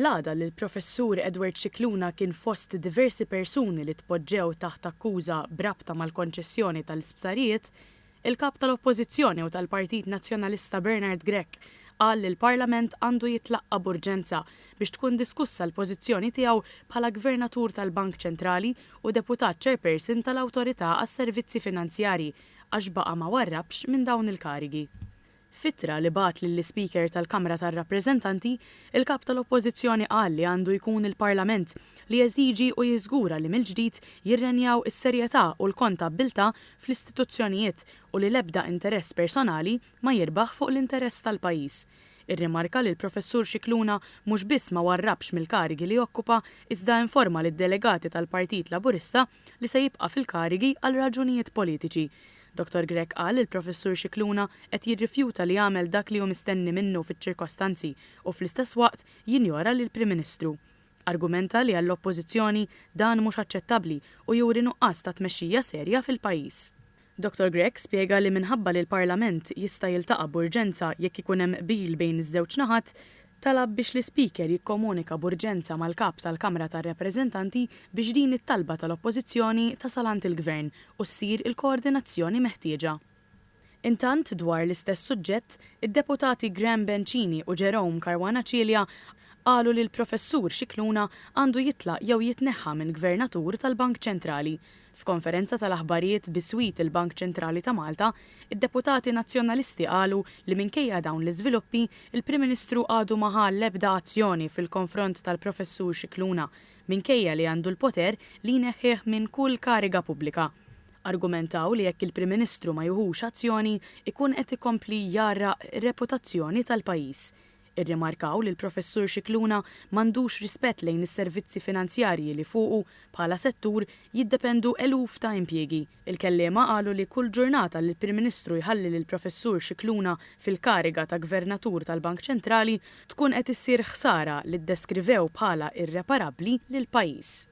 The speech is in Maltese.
L-għada li l-Professur Edward Scicluna kien fost diversi persuni li tpoġġew taħt akkuża b'rabta mal-konċessjoni tal-isptarijiet, il-Kap tal-Oppożizzjoni u tal-Partit Nazzjonalista Bernard Grech qal li l-Parlament għandu jitlaqqa' b'urġenza biex tkun diskussa l-pożizzjoni tiegħu bħala Gvernatur tal-Bank Ċentrali u Deputat Chairperson tal-Awtorità għas-Servizzi Finanzjarji għax baqa' ma warrabx minn dawn il-karigi. F'ittra li bagħat lill-Ispeaker tal-Kamra tar-Rappreżentanti, il-Kap tal-Oppożizzjoni qal li għandu jkun il-Parlament li jeżiġi u jiżgura li mill-ġdid jirrenjaw is-serjetà u l-kontabbiltà fl-istituzzjonijiet u li l-ebda interess personali ma jirbaħ fuq l-interess tal-pajjiż. Irrimarka li l-Professur Scicluna mhux biss ma warrabx mill-karigi li jokkupa iżda informa lid-delegati tal-Partit Laburista li se jibqa' fil-karigi għal raġunijiet politiċi. Dottor Grech qal li l-Professur Scicluna qed jirrifjuta li jagħmel dak li hu mistenni minnu fiċ-ċirkostanzi u fl-istess waqt jinjora lill-Prim Ministru. Argumenta li għall-Oppożizzjoni dan mhux aċċettabbli u juri nuqqas ta' tmexxija serja fil-pajjiż. Dottor Grech spjega li minħabba li l-Parlament jista' jiltaqa' b'urġenza jekk ikun hemm qbil bejn iż-żewġ naħat, talab biex l-Ispeaker jikkomunika b'urġenza mal-Kap tal-Kamra tar-Rappreżentanti biex din it-talba tal-Oppożizzjoni tasal għand il-Gvern u ssir il-koordinazzjoni meħtieġa. Intant, dwar l-istess suġġett, id-Deputati Graham Bencini u Jerome Caruana Cilia qalu li l-Professur Scicluna għandu jitlaq jew jitneħħa minn Gvernatur tal-Bank Ċentrali. F'konferenza tal-aħbarijiet biswit il-Bank Ċentrali ta' Malta, id-deputati Nazzjonalisti qalu li minkejja dawn l-iżviluppi, il-Prim Ministru għadu ma ħa l-ebda azzjoni fil-konfront tal-Professur Scicluna, minkejja li għandu l-poter li jneħħih minn kull kariga pubblika. Argumentaw li jekk il-Prim Ministru ma jieħux azzjoni, ikun qed ikompli jgħarraq ir-reputazzjoni tal-pajjiż. Irrimarkaw li l-Professur Scicluna m'għandux rispett lejn is-servizzi finanzjarji li fuqu, bħala settur, jiddependu eluf ta' impjiegi. Il-kelliema qalu li kull ġurnata li l-Prim Ministru jħalli lill-Professur Scicluna fil-kariga ta' Gvernatur tal-Bank Ċentrali tkun qed issir ħsara li ddeskrivew bħala irreparabbli lill-pajjiż.